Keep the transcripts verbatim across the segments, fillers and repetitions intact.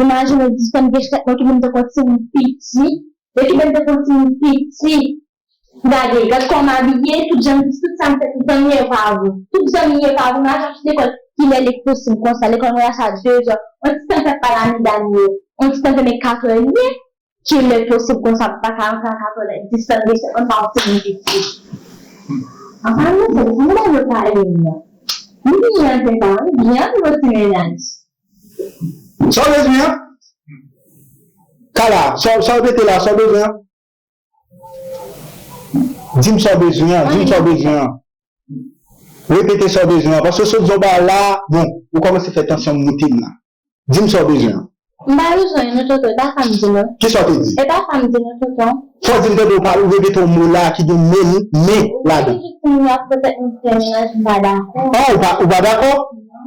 Imajine w di fè m gen chèt mwen ki menm tankou yon timoun piti. Depi menm tankou yon timoun piti. Gade, gad kòman m abiye, tout jan, tout sa m fè, tout zanmi Eva yo. Tout zanmi Eva yo, m al chache lekòl. Kilè li posib konsa? Lekòl mwen rache a de zè. Yon ti tan fè pa la medam yo. Yon ti tan fè men kat è dmi. Kilè posib konsa pou pa ka rantre a kat è dmi? Dis tan de sèt an pa yon ti moun piti. Anfin, nou, se pou mwen yo pale la. Nou byen fè sa, wi, byen pou nou ti mennaj. Sa w bezwen an? Kala, sa, sa w rete la, sa w bezwen an? Di m sa w bezwen an, di m sa w bezwen an. Repete sa w bezwen an, paske sot zò ba la, bon, ou kòmanse fè tansyon m moute m la. Di m sa w bezwen an. M pa bezwen non, tonton, e pa sa m di non. Kisa w te di? E pa sa m di non, tonton. Fò w di m tande w pale, ou repete yon mo la ki gen men, men ladan. Ou di tout moun ap fè tèt nou fè mennaj, m pa dakò. Ah, ou pa, ou pa dakò?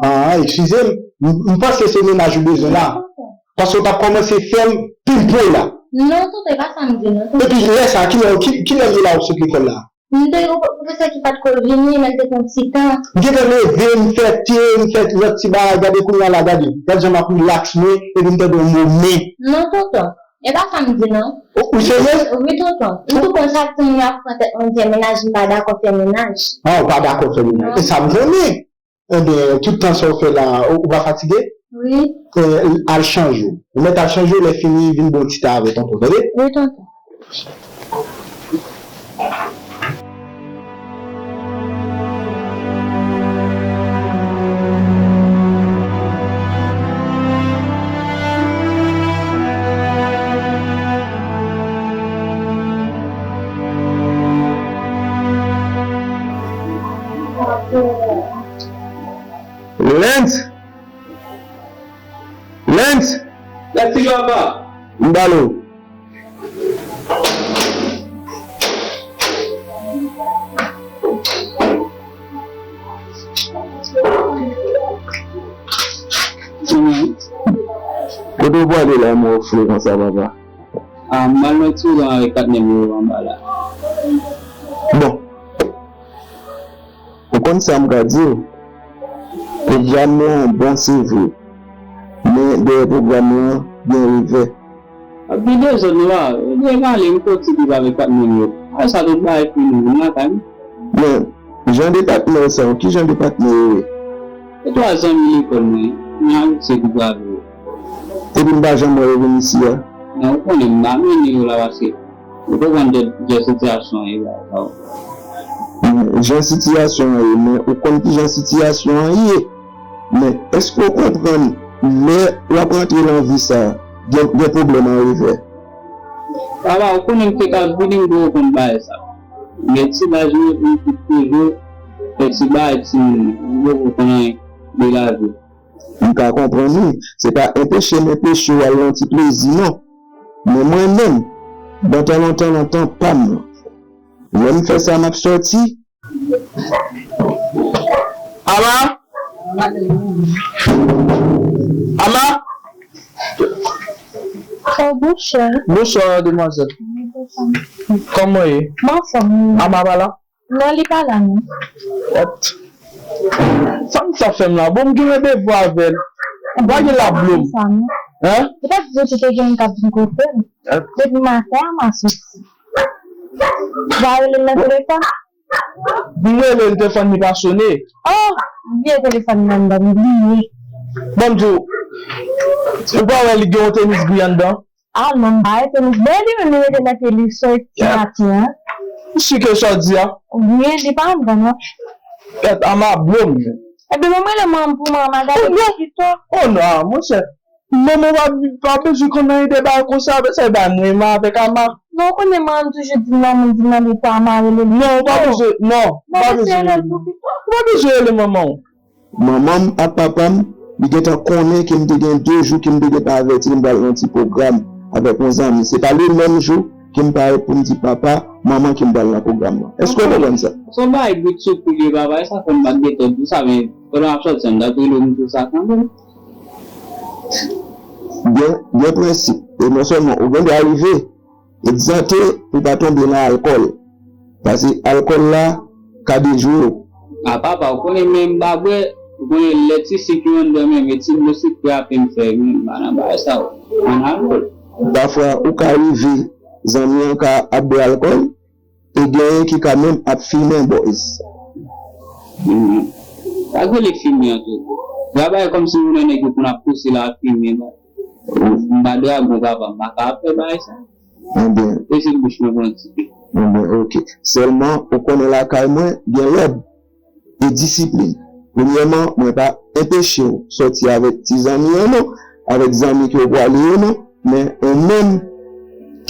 Ah, eskize m. M, m panse se mennaj ou bezwen la. Non, tonton. Paske w t ap kòmanse fè m pimpo la. Non, tonton, e pa sa m di non, tonton. Epi lè sa, kilè, ki, kilè m ye la ou sot lekòl la? M te gen yon pwofesè ki pa t ko vini, men l te fè yon ti tan. M gentan leve, m fè te, m fè lòt ti bagay, gade kounye a la, gade. Gad jan m ap rilaks mwen, epi m tande yon mo men. Non, tonton. E pa sa m di non. Ou, ou serye? Wi, tonton. M tou konn sa timoun yo ap pran tèt mwen fè mennaj, m pa dakò fè mennaj. Ah, ou pa dakò fè mennaj. E sa m konnen. Ebyen, tout tan sa w fè la, ou, ou pa fatige? Wi. Eh, al chanje w. Ou mèt al chanje w, lè fini, vin ba w ti ta avè tonton, tande? Wi, tonton. Lens! Lens! Lens, ti papa! M pale w. Kote w prale la, mò, fre konsa, papa? Ah, m al nan ti ran avèk patnè m yo anba la. Bon. Ou konn sa m ka di w? Pwogram lan bon, se vre. Men dèyè pwogram lan, gen revè. Ap gen dezòd, non, pa. Ou dwe pale, m konn ti bib avèk patnè m yo. Apre sa, tout bagay fini, vin lakay m. Men, jan de patnè sa yo, ki jan de patnè yo ye? Se twa zanmi lekòl mwen, mwen avèk se ki travay yo. Epi m pa janm wè yo vin isi a. Non, ou konnen m pa mennen yo la paske ou konprann jan, jan sitiyasyon an ye la, la. Jan sitiyasyon an ye, men ou konn ki jan sitiyasyon an ye. Men èske w konprann lè w ap rantre nan vi sa, gen, gen pwoblèm an revè? Papa, ou konnen m te ka vini m poko konn bagay sa. Men ti laj mwen pou m toujou fè ti bagay timoun, m poko konn anyen de lavi. M ka konprann wi, se pa enpeche m enpeche w al nan ti plezi non. Men mwen menm, dan tan lontan lontan pa m lan, lè m fè sa m ap sòti. Ama? Ama? Oh, bonswa. Bonswa, demwazèl. Kòman w ye? M anfòm, wi. Ama pa la? Non, li pa la, non. What? Sa m sa fè m la? Bon, m gen randevou avè l. M pa gen la blo m. Sa, non. Hein? Li pa t di w te gen moun k ap vin kote m. Hein? Depi maten an, m a soti. Ou pa rele l nan telefòn? M rele l, telefòn li pa sone. Oh, m bliye telefòn nan anndan, m bliye. Bon, m di w, ou pa wè li gen yon tenis gri anndan? Ah non, m pa rete, men li menm li rete nan telefòn ti maten an. Ou si ke sa w di a? Wi, li pa anndan non. Kèt, Ama blo m. Ebyen, ban m rele manman m pou manman gade pito. Oh non, ah, monchè. Manman w pa, pa bezwen konn anyen de bagay konsa, sa e bay mwen, Ama avèk Ama. Non, ou konnen manman m toujou di m, manman m di m mande pou Ama rele l. Non, ou pa bezwen, non, ou pa bezwen rele l. Ou pa bezwen rele manman w. Manman m ak papa m, li gentan konnen ke m te gen de jou ke m te gentan avèti l m pral nan ti pwogram avèk yon zanmi. Se pa le menm jou ke m parèt pou m di papa, manman ke m pral nan pwogram nan. Èske w konprann sa? Se yon bagay brit sou kou l ye, papa, e sa fè m pa t gentan di w sa, men pandan m ap sòti an, m t ap rele w m di w sa kanmenm. Gen, gen prensip. E non sèlman ou gen dwa rive egzante pou w pa tonbe nan alkòl. Paske alkòl la ka dejwe w. A papa, ou konnen men m pa bwè, Ou konnen lè ti sik yo anndan menm, e ti dlo sikre a ap fè m fè, m pa nan bagay sa yo. Ann al. Pafwa, ou ka rive, zanmi an ka ap bwè alkòl, e genyen ki ka menm ap fimen, boys. Mhm. Sa k rele fimen an tou? Travay kòmsi ou nan nèg yo konn ap pouse la ap fimen, non. M pa dragon, papa, m pa ka ap fè bagay sa. Ebyen. E se bouch mwen pou yon ti pe. Ebyen, ok. Sèlman, ou konnen lakay mwen, gen lòd e disiplin. Premyèman, mwen pa anpeche w sòti avèk ti zanmi an non, avèk zanmi ke w prale yo non, men ou menm,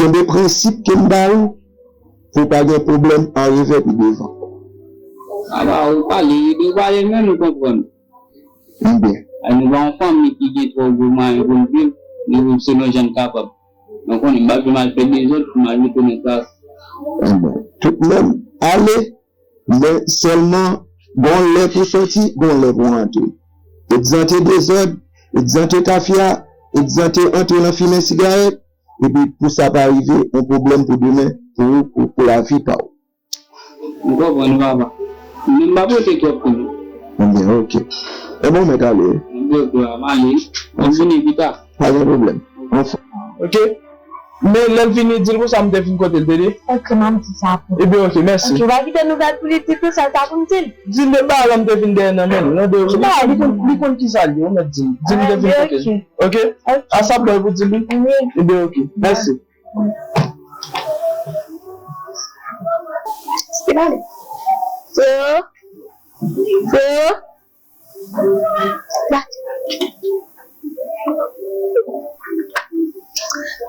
kenbe prensip ke m ba ou, pou w pa gen pwoblèm an revè pi devan. Papa, ou pale, ou pale, men nou konprann. Ebyen. A, nou pa yon fanmi ki gen twò gwo mwayen pou n viv, nou viv selon jan n kapab. Donk, konnen, m pa vle m al fè dezòd pou m al mete nan kras. Ebyen, tout menm, ale, men sèlman, gon lè pou sòti, gon lè pou antre. Egzante dezòd, egzante tafya, egzante antre nan fimen sigarèt, epi pou sa pa rive yon pwoblèm pou demen, pou ou, pou, pou lavi pa ou. M konprann ou, papa. Men m pa pote twòp pou nou. Ebyen, ok. Ebyen, ou mèt ale. Ebyen, ok, papa, m ale. M vini pita. Pa gen pwoblèm. Anfòm. Ok. Men lè l vini, di l konsa m te vin kote l, tande? Ok, m ap di sa pou li. Ebyen, ok, mèsi. Ok, ou pa kite nouvèl pou li, di tou sèl sa pou m di l. Di l de bagay la m te vin dèyè nan men l. Non, de, li konn, li konn ki sa l ye, ou mèt di l. Di l m te vin kote l. Ok? Ok. A sa bòy pou di l wi. Wi. Ebyen, ok. Mèsi. Freo, freo, freo.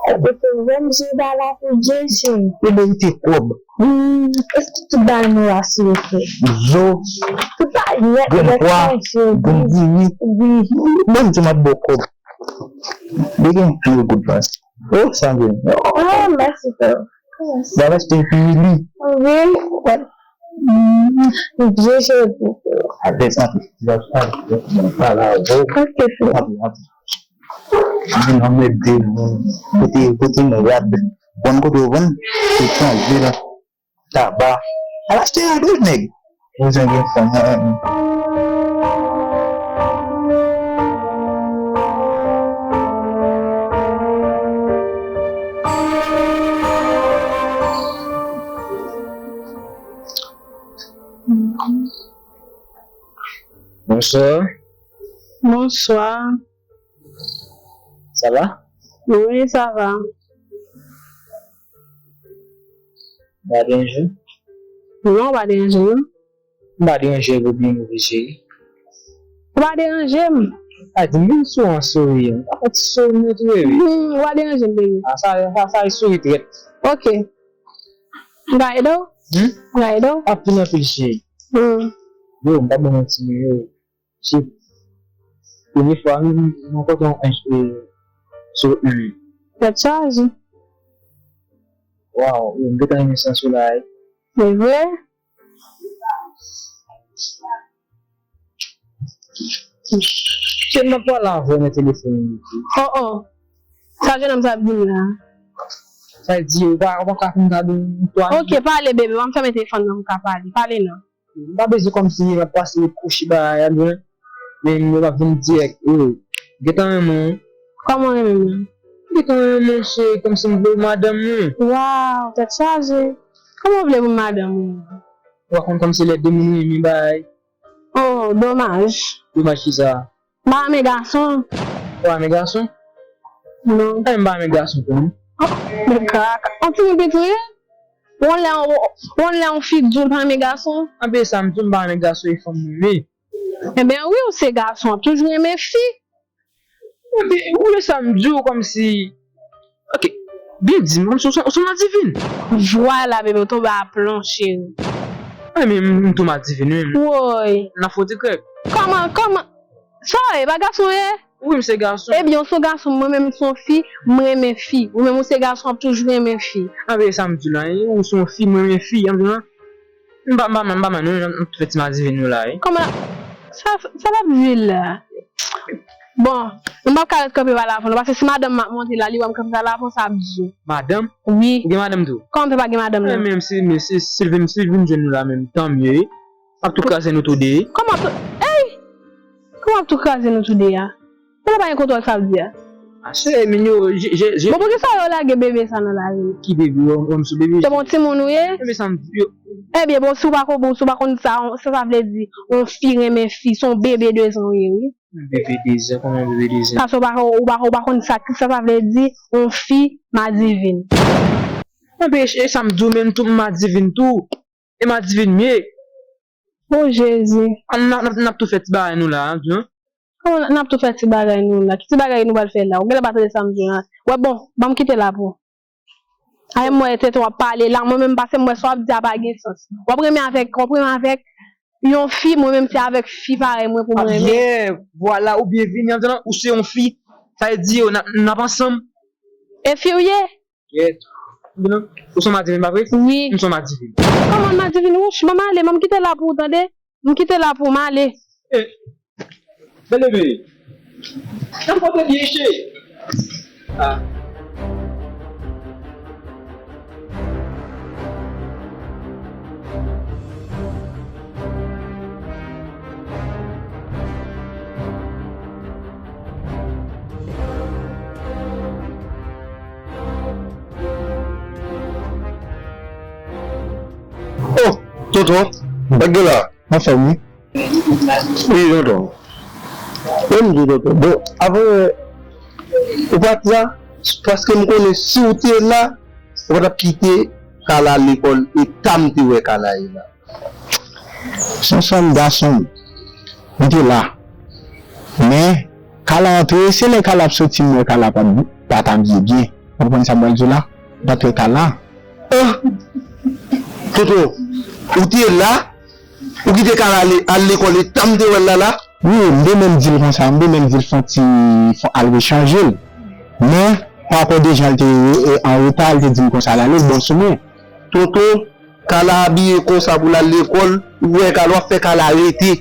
Epi freo, misye pa la pou Dye, cheri. Ou merite kòb. Hmm, èske tout bagay nou asire, frè? Zo. Tout bagay nèt, nèt, pwa, cheri. Gon diri. Wi. Menm tou m ap ba w kòb. Li gen anpil goud la. Oh, sa gen. Oh, mèsi, frè. Bagay te fini li. Wi, wè. Byen jere pou frè. Avèk anpil. Pala, vo. Ok, frè. Anpil, anpil. Vin anmède moun. Kote, kote nou rad. Bon, kote w vann. Se chanje la. Taba. Al achte rad wi nèg. Ou bezwen gen fanm nan. Bonsoir. Bonsoir. Ça va? Oui, ça va. M pa deranje w? Non, w pa deranje m, non. M pa deranje w oubyen move cheri? Ou pa deranje m. A, di m vin sou an souri. M pa fè ti souri m tou, baby. Hmm, ou pa deranje m, baby. A, sa, sa, sa e souri trèt. Ok. M ka ede w? Hmm? M ka ede w? Anpil, anpil, cheri. Hmm. Yo, m pa bon manti, men yo. Se premye fwa m, m rankontre yon ench, e, sou wout mwen. Tèt chaje. Waw, m gentan renmen sans ou la, wi. Se vre? Se m ap pale avè w nan telefòn. Oh, oh. Sa jennonm sa ap di m la? Sa di, ou pa, ou pa ka fin gade yon twa. Ok, pale, bebe. Ban m fèmen telefòn nan pou m ka pale. Pale non. M pa bezwen kòmsi m ap pase kouchi bagay a byen. Men m ap vin dirèk. Yo, gentan renmen w. Kòman renmen m? Gentan renmen w, se kòmsi m vle w madanm mwen. Waw, tèt chaje. Kòman w vle pou m madanm ou? Ou pa konn kòmsi lè de moun renmen bagay. Oh, domaj. Domaj kisa? M pa renmen gason. Ou pa renmen gason? Non. Mwen menm m pa renmen gason tou non. Oh, men kaka. On timoun piti wi. Ou konn lè, ou konn lè yon fi di w l pa renmen gason? Anben sa m di w, m pa renmen gason, e fanm mwen renmen. Enben wi, ou se gason, w ap toujou renmen fi. Enben, ou wè sa m di w kòmsi. Ok. Byen di m, kòmsi w se, w se yon adivin. Vwala, bebe, w tonbe aplon, cheri. Enben, m, m tonbe adivin, wi. Woy. Nan fo di krèk. Kòman, kòman? Sa w ye, pa gason w ye? Wi, m se gason. Ebyen, w se yon gason, mwen menm m se yon fi, m renmen fi. Ou menm ou se gason, w ap toujou renmen fi. Anben, sa m di w la, wi, ou se yon fi, m renmen fi, an di w la. M pa, m pa, m pa, m pa, non, m ap fè ti madivin nou la, wi. Kòman? Sa, sa l ap di la? Bon, m p ap ka ret kanpe pale avè w non, paske si madanm m ap monte la, li wè m kanpe pale avè w, sa ap di. Madanm? Wi. Ou gen madanm tou? Kòman m fè pa gen madanm nan? Eh, men si, men si, si l vin, si l vin jwenn nou la menm, tanmye, wi. M ap tou kraze nou tou de, wi. Kòman tou? Ey! Ou ap tou kraze nou tou de a. Ou pa gen kontwòl sa w di a. Ase, men yo, je, je, je. Bon, poukisa yo lage bebe sa nan lari? Ki bebe? Ou, ou sou bebe? Se bon timoun ou ye? Bebe sa m yo. Ebyen, bon, si w pa konn, bon, si w pa konn sa, sa, sa vle di, yon fi renmen fi, se yon bebe de zan ou ye, wi. Bebe de zan, kòman bebe de zan? Paske ou pa, ou pa, ou pa konn sa, sa, sa vle di, yon fi madivin. Anpil, e sa m di w menm tou, m madivin tou. E madivin m ye. O Jezi. N ap, n ap, n ap tou fè ti bagay nou la, an, di w. Kòman n ap tou fè ti bagay nou la? Ki ti bagay nou pral fè la? Ou genlè pa tande sa m di w la. Wè, bon, ban m kite la pou. Ay, m wè tete w ap pale la, mwen menm pase m wè sa w ap di a pa gen sans. W ap renmen avèk, w ap renmen avèk yon fi, mwen menm se avèk fi parèy mwen pou mwen renmen. Byen, vwala, ou byen vini, an, ou se yon fi. Sa vle di, n ap, n ap ansanm. E fi w ye? Yèt. Ou se yon madivin, pa vre? Wi. M se yon madivin. Kòman madivin? Wouch, ban m ale, ban m kite la pou ou, tande? M kite la pou m ale. Eh, bèl bebe. Nan pote byen che. Ah. Oh, tonton, bagay la, anfòm, wi. Wi, tonton. Wi, m di tonton. Bon, avan, ou pati la, paske m konnen si w te la, ou pa t ap kite Kala lekòl, eta m te wè Kala ye la. Sonson, gason m, m te la. Men, Kala antre, se lè Kala ap soti, m wè Kala pa t, pa t abiye byen. Ou konprann sa m pral di w la? M pa t wè Kala. Ah! Tonton, ou te la? Ou kite Kala ale, al lekòl, eta m te wè l la la? Wi, m te menm di l konsa, m te menm di l fè yon ti, fò al rechanje l. Men, pa rapò de jan l te, e, an reta, l te di m konsa l ale, l bon sou mwen. Tonton, Kala abiye konsa pou l al lekòl, ou wè Kala, w ap fè Kala rete.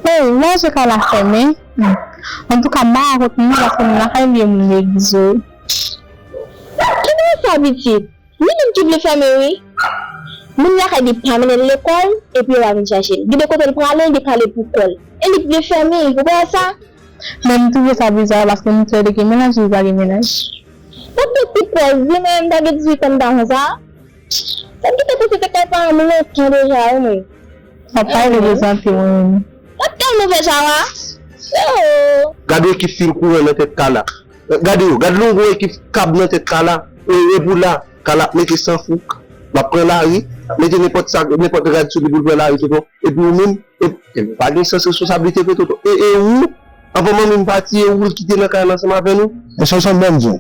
Hey, lè je Kala fèmen. Hmm. Antouka, m pa ka kontinye paske m lakay vye moun legliz yo. Ki bagay sa, pitit? Ni moun ki vle fèmen, wi. Moun lakay li pa mennen l lekòl, epi yo pa vin chache l. Gen de kote l prale, li prale pou kò l. E li k vle fèmen, ou pa wè sa? Men m twouve sa biza paske m kwè depi mennaj li pa gen mennaj. Sa fè ti pòz, wi, mwen menm m ta gen dizuit an m ta konsa. Sa m kite konsèy te kay paran m lontan deja, wi, mwen. W ap pale de sante mwen menm. W ap tèlman fè chawa. Oh! Gade ekip fil kouran nan tèt Kala. Gade yo, gade longon ekip kab nan tèt Kala. E, e pou la, Kala ap mete sanfou. L ap pran lari, ap mete nenpòt sa, nenpòt rad sou li pou l pran lari, tonton. Epi ou menm, e, e pa gen sans responsablite vre, tonton. E, e ou, anvan manmi m pati, e ou l kite nan kay la ansanm avè nou? E Sonson, ban m di w.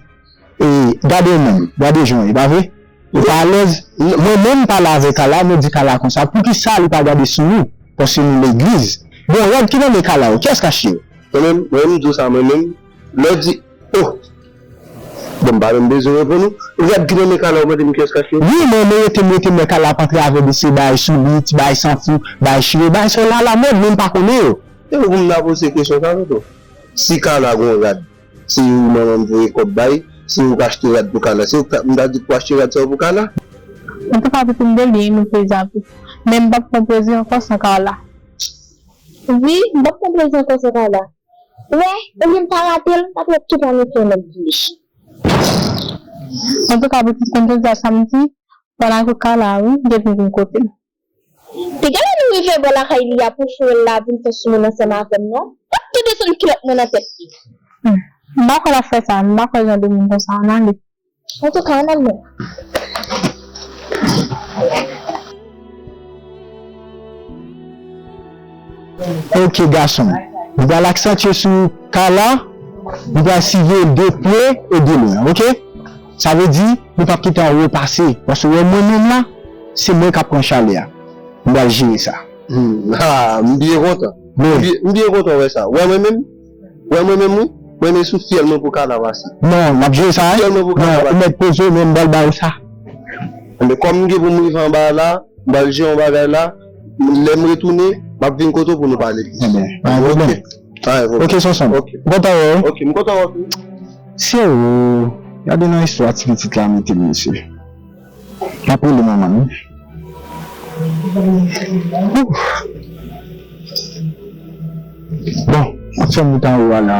E, gade w menm, gade jan w ye, pa vre? Ou pa alèz? Mwen menm m pale avè Kala, mwen di Kala konsa, poukisa li pa gade sou nou? Paske nou legliz. Bon, rad ki nan men Kala yo, kiyès k achte yo? Mwen menm, mwen menm m di w sa, mwen menm, lè w di, oh! Bon, m pa menm bezwen reponn ou. Rad ki nan men Kala, ou mande m kiyès k achte yo? Wi, mwen, mwen rete, mwen rete, mwen Kala ap antre avè de se bagay sou li, ti bagay sanfou, bagay chire, bagay sa yo la, la mòd, men m pa konnen yo. E ou pou m ta poze kesyon sa, tonton? Si Kala gon rad, se ou manman m voye kòb bay, se ou k achte rad pou Kala. Se ou k ta, m ta di pou achte rad sa yo pou Kala. Antouka, pitit m, de byen, m plezi avè w. Men m p ap pran plezi ankò san Kala. Wi, m p ap pran plezi ankò san Kala. Wè, olye m pa rate l, m ta pran tout an mete nan bouch. Antouka, pitit, konn jodi a samdi, w al al kot Kala, wi, depi vin kote m. Te genlè nou rive bò lakay li a pou frè l la vin fè soumoun ansanm avè m, non? Tap te desann kilòt mwen nan tèt li. Hmm. M pa kwè l ap fè sa, m pa kwè jan de moun konsa, ann ale. Antouka, ann al non. Ok, gason m. Nou pral aksantye sou Kala. Nou pral siveye l de pre e de lwen, ok? Sa vle di, nou p ap kite anyen pase. Paske w wè mwen menm la, se mwen k ap pran chalè a. M pral jere sa. Hmm, ah, m byen kontan. M byen, m byen kontan wè sa. Wè mwen menm? Wè mwen menm wi. Mwen men sou fyèl mwen pou Kala pase. Non, m ap jere sa, wi. Fyèl mwen pou Kala pase. Non, ou mèt poze w, men m pral ba ou sa. Enben, kòm m gen pou m rive anba a la, m pral jere yon bagay la. Lè m retounen, m ap vin kote w pou nou pale. Enben, pa gen pwoblèm. Ok. Pa gen pwoblèm. Ok, Sonson. Ok. M kontan wè w. Ok, m kontan wè w tou. Se ou, gade nan istwa ti pitit la mete m, mesye. M ap rele manman l, wi. Ouf. Bon, Fè m tan ou a la.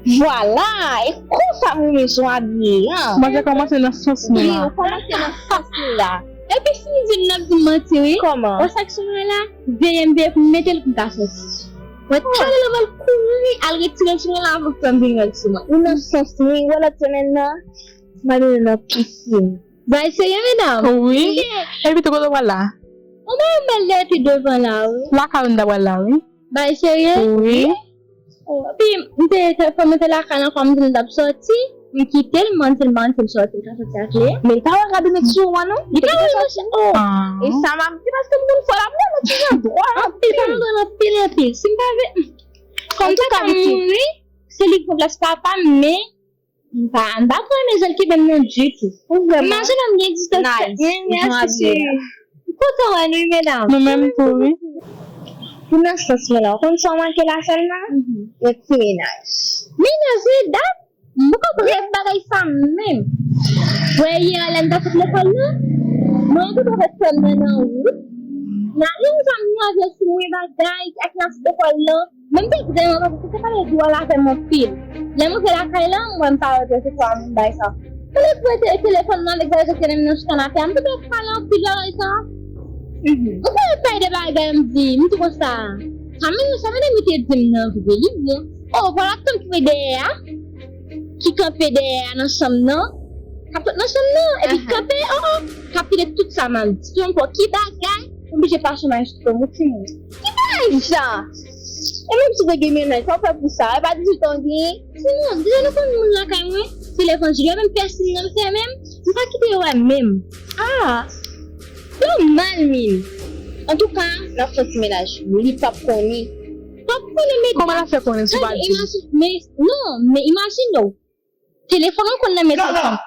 Vwala, e konsa pou mesye w abiye an. Manje kòmanse nan sans nou la. Wi, ou kòmanse nan sans nou la. Epi si m di m n ap di m manti, wi. Kòman? Wè sa k sou mwen la, veye m, veye pou m mete l pou m ka soti. Wè, talè l anvan l kouri, al retire l sou mwen la, anvan l fè m vin wè l sou mwen. Ou nan sans nou, wi, wè lòt semèn nan, m ale nan pisin. Bay serye, medam? Wi. Epi tou kote w pral la? Ou bay m bèl lè te devan la, wi. Lakay ou m ta pral la, wi. Bay serye? Wi. Oh, epi, m te, te, fò m te lakay la, kòm m te, m t ap sòti, m kite l, m antre, m antre, m sòti, m ka sòti ak li. Men l pa wè rad ou met sou ou an, non? Li pa wè l, monchè. Oh. E sa m ap di, paske m konn fò l ap wè, men ti jan dwòl anpil. Anpil, anpil, anpil. Si m pa vle, kòm papa m mouri, se li k ranplase papa m, men M pa, m pa twò renmen jan l kenbe m nan ditou. Ou vrèman nice. Imajine m gen distans tèt mwen, mèsi cheri. M kontan wè nou wi, medam. Nou menm tou, wi. Pou nan sans mwen la, ou konn sa w manke la sèlman? Yon ti mennaj. Mennaj, wi, dat. M poko rèv bagay sa menm. Wè, yè a lè m t ap sot lekòl la, mwen te twò fè sè m nan nan wout. Nalin sa m nan vye sou mwen bagay ak nan sot lekòl la. Men m te vrèman pa, paske te pale dwòl avè m anpil. Lè m rive lakay la, m wè m pa wè prensip pa m bay sa. Mwen te pran te-, telefòn mwen avèk bagay sòsyè nan chita nan atè a, m te pale anpil bagay sa. Mhm. M pa pale de bagay m di, m di konsa. Sa men, sa men li te di m nan vre, li bon. Oh, vwala tank ki dèyè a. Ki kanpe dèyè a nan chanm nan, k ap sot nan chanm nan, epi kanpe, oh, oh, k ap pile tout sa m ap di. Si yon pò ki bagay, m oblije pase nan estòmak timoun. Ki bagay sa? E menm si w te gen mennaj, sa w fè pou sa? E pa dizuit an w genyen? Timoun, deja nou konn moun lakay mwen, se levanjil, yo menm pèsonn nan fè menm, m pa kite yo wè menm. Ah! Yo mal, min. Antouka, n ap fè yon ti mennaj. Li p ap konnen. P ap konnen, medam. Kòman l ap fè konnen si w pa di? Imajine, men, non, men imajine w. Telefòn ou konn nan men tout fanm.